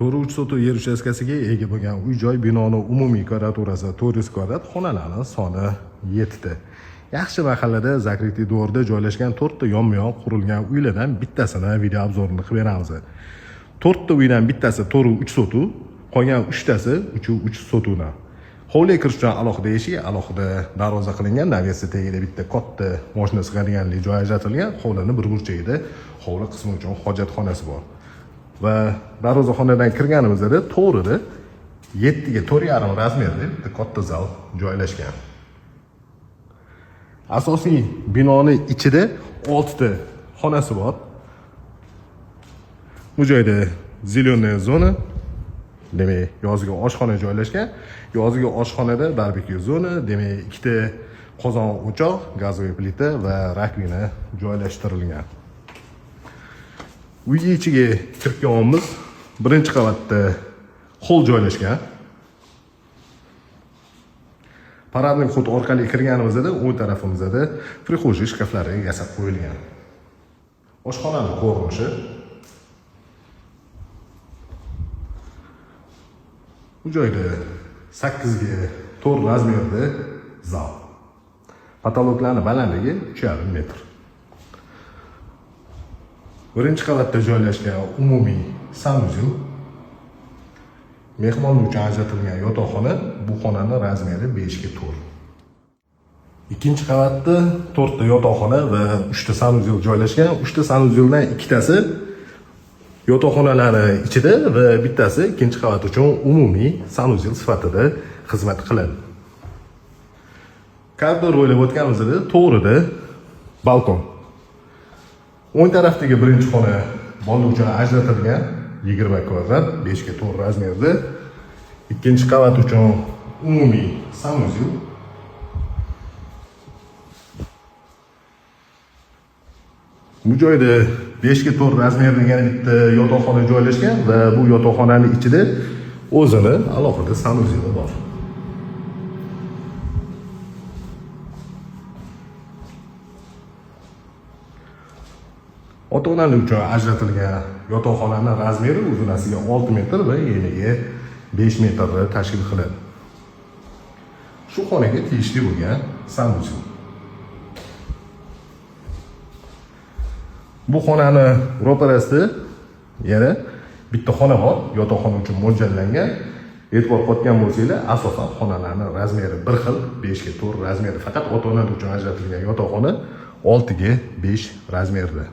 4,3 sotu yer uchastkasiga ega bo'lgan uy-joy binoni umumiy kvadraturasi 400 kvadrat, xonalarning soni 7 ta. Yaxshi mahallada закрытый дворda joylashgan 4 ta yonma-yon qurilgan uylardan bittasini video obzorini qilib beramiz. 4 ta uydan bittasi 4,3 sotu, qolgan 3 tasi 3,3 sotudan. Hovliga kirish uchun alohida eshik, alohida darvoza qilingan, навеси tagida bitta katta mashina sig'adiganlik joy ajratilgan, hovlining bir burchagida hovli qismi uchun hojatxonasi bor. Va darvozaxonadan kirganimizda to'g'rida 7 ga 4,5 razmerda bitta katta zal joylashgan. Asosiy binoni ichida 6 ta xonasi bor. Bu joyda зеленая zona, demak, yozgi oshxona joylashgan. Yozgi oshxonada barbekyu zona, demak, ikkita qozon o'choq, газовый plita va раковина joylashtirilgan. Uy ichiga kirib kelyapmiz. Birinchi qavatda hol joylashgan. Парадный вход orqali kirganimizda o'ng tarafimizda прихожий shkaflari yasab qo'yilgan. Oshxonaning ko'rinishi. Bu joyda 8 ga 4 razmerda zal. Potoloklarning balandligi 3,5 metr. Birinchi qavatda joylashgan umumiy sanuzel. Mehmonlar uchun ajratilgan yotoqxona, bu xonaning razmeri 5 ga 4. Ikkinchi qavatda 4 ta yotoqxona va 3 ta sanuzel joylashgan. 3 ta sanuzeldan ikkitasi yotoqxonalarning ichida va bittasi ikkinchi qavat uchun umumiy sanuzel sifatida xizmat qiladi. Koridor bo'ylab o'tganimizda to'g'rida balkon. O'ng tarafdagi birinchi xona bolalar uchun ajratilgan 20 kvadrat, 5 ga 4 razmerda. Ikkinchi qavat uchun umumiy sanuzel. Bu joyda 5 ga 4 razmerda yana bitta yotoqxona joylashgan va bu yotoqxonaning ichida o'zini alohida sanuzeli bor. Ota-onalar uchun ajratilgan yotoqxonaning razmeri uzunasiga 6 metr va eniga 5 metrni tashkil qiladi. Shu xonaga tegishli bo'lgan sanuzel. Bu xonani ro'parasida yana bitta xona bor, yotoqxona uchun mo'ljallangan. E'tibor qilgan bo'lsanglar, asosan xonalarning razmeri bir xil, 5 ga 4 razmeri. Faqat ota-onalar uchun ajratilgan yotoqxona 6 ga 5 razmerda.